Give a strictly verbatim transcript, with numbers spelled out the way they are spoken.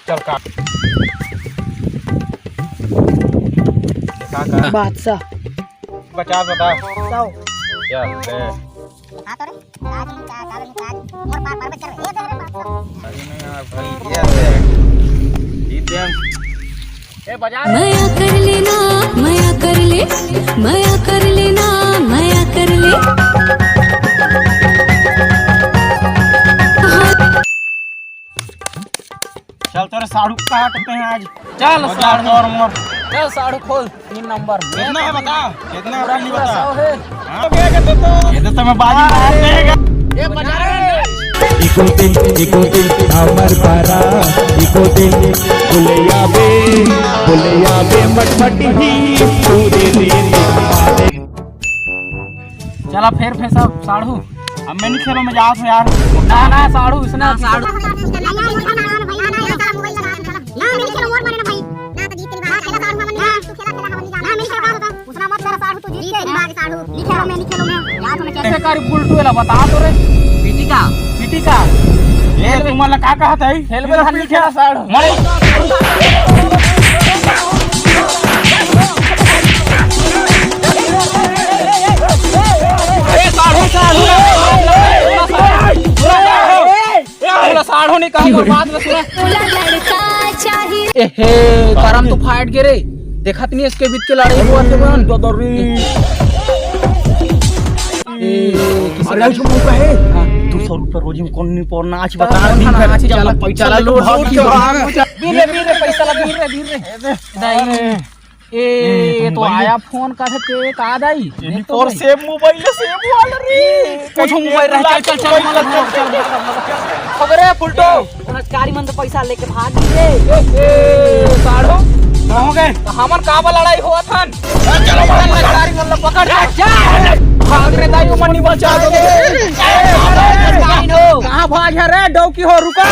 चल काट। ये का का? बादशाह। पचास बता। सौ। चल, ले। हाँ तो रे, राज में क्या, काल में क्या, मोर पार पार में चल, ये दे रे बादशाह। अरे नहीं यार, भाई, ये दे। जीत गए हम। ए, बजा। मया कर लेना, मया कर ले, मया कर लेना, मया कर ले। चल, तोरे साढ़ू काटते हैं आज। चल, मजा साढ़ू। और मोर। चल, साढ़ू खोल, तीन नंबर। कितना है बता? कितना है, पूरा नहीं पूरा बता। सौ है। हाँ? ये तो तुम्हें बाजी मार देगा। ये बजा रहे हैं। इको दिन, इको दिन, हमर पारा, इको दिन, बुलैया बे, बुलैया बे, मटमटी ही, पूरे दिन। चला फेर फैसा साढ़ू, अब मैं नहीं खेलो, मैं जात हूँ यार। ना, ना, साढ़ू, इसने ना, साढ़ू। उसना मत कर साढ़ू, तू जीत के नहीं भाग साढ़ू, नहीं खेलो मैं, नहीं खेलो मैं, यार मैं कैसे करी बुलटू एला बता तो रे। पीटी का? पीटी का? ये तुम्हारा का कहत है? खेल में हल्ली खेला साढ़ू। ए, साढ़ू, साढ़ू, साढ़ू, साढ़ू, साढ़ू, साढ़ू, नहीं कहूँ, बात में सुना। ए हे, करम तो फाट गे रे। देखत नहीं इसके बीच के लड़ाई हुआ थे बहन। ए, किसी अरे, का आज मौका है। हाँ। दो सौ रुपये रोजी में कौन नहीं पौर नाच बता, हाँ, दिन हाँ, भर नाच चल, चल, पैसा चल, ला, लोट, भाग लोट, की लोट। भाग। बीर रे, बीर रे, पैसा ला, बीर रे, बीर रे। नहीं। ए, ये तो आया फोन का थे, का दाई? ये तो और सेम मोबाइल है, सेम वाला रे। कुछ मोबाइल रहे, चल, चल, चल, चल, चल, चल। अरे, फुलटो। नमस्कारी मन तो पैसा लेके भाग गए। ए, साढ़ो, का हो गए? तो हमन का बा लड़ाई होवत हन? चलो, नमस्कारी मन ला पकड़। जा, जा। भाग रे दाई, उमन नहीं बचा दे। कहाँ भाग है रे, डौकी हो, रुका।